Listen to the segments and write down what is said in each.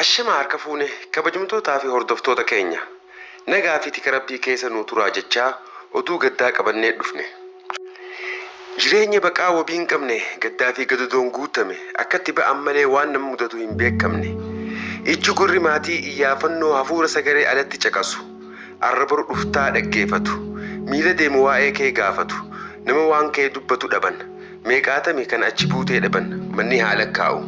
Ashamaa harka fuune kabajamtootaa fi hordoftoota keenya. Nagaa fi tika Rabbii keessa nuu turaa jechaa oduu gaddaa qabannee dhufne. Jireenya baqaa wabii hin qabne, gaddaa fi gadadoon guutame, akkatti ba'an malee waan nama mudatu hin beekamne. Ijji gurri maatii iyyaafannoo hafuura sagalee alatti caqasu. Arra boru dhuftaa dhaggeefatu. Miila deemu waa'ee kee gaafatu. Nama waan kee dubbatu dhaban. Meeqaatami kan achi buutee dhaban manni haa lakkaa'u.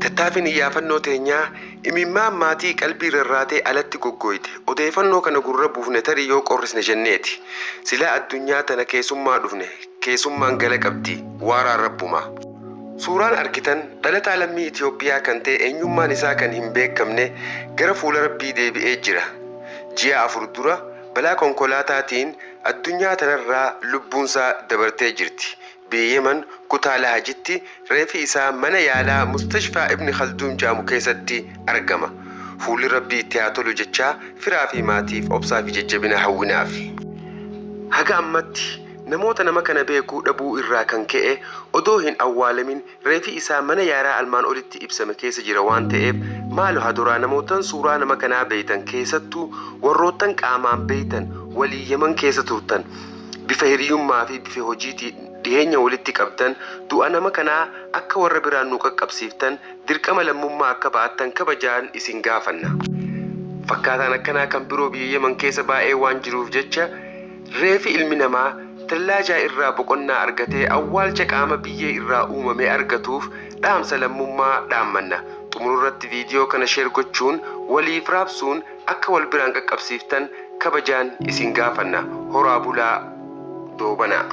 Tattaafin iyyaafannoo teenyaa imimmaan maatii qalbii rarraatee alatti goggooyte. Odeefannoo kana gurra buufne tarii yoo qorrisne jenneeti. Silaa addunyaa tana keesummaa dhufne. Keesummaan gala qabdi. Waaraan Rabbumaa. Suuraan argitan dhalataa lammii Itiyoophiyaa kan ta'e eenyummaan isaa kan hin beekamne gara fuula Rabbii deebi'ee jira. Ji'a 4 dura balaa konkolaataatiin addunyaa tanarraa lubbuunsaa dabartee jirti. Biyya Yemen kutaa Lahajitti reefi isaa mana yaalaa Mustashfaa Ibni Khalduun ja'amu keessatti argama. Fuulli Rabbii itti haa tolu jechaa firaa fi maatiif obsaa fi jajjabina hawwinaafi. Haga ammatti namoota nama kana beeku dhabuu irraa kan ka'e odoo hin awwaalamin reefi isaa mana yaalaa almaan olitti ibsame keessa jira waan ta'eef maalo hadoraa namoottan suuraa nama kanaa beeytan keessattuu warroottan qaamaan beeytan waliin Yemen keessa turtan bifa hiriyummaa fi bifa hojiitiin dhiheenya walitti qabdan du'a nama kanaa akka warra biraan nu qaqqabsiiftan dirqama lammummaa akka ba'attan kabajaan isin gaafanna. Fakkaataan akkanaa kan biroo biyya Yemen keessa baay'ee waan jiruuf jecha reefi ilmi namaa tallaajaa irraa boqonnaa argatee awwaalcha qaama biyyee irraa uumame argatuuf dhaamsa lammummaa dhaammanna. Xumururratti viidiyoo kana share gochuun waliif raabsuun akka wal biraan qaqqabsiiftan kabajaan isin gaafanna. Horaa bulaa doobanaa.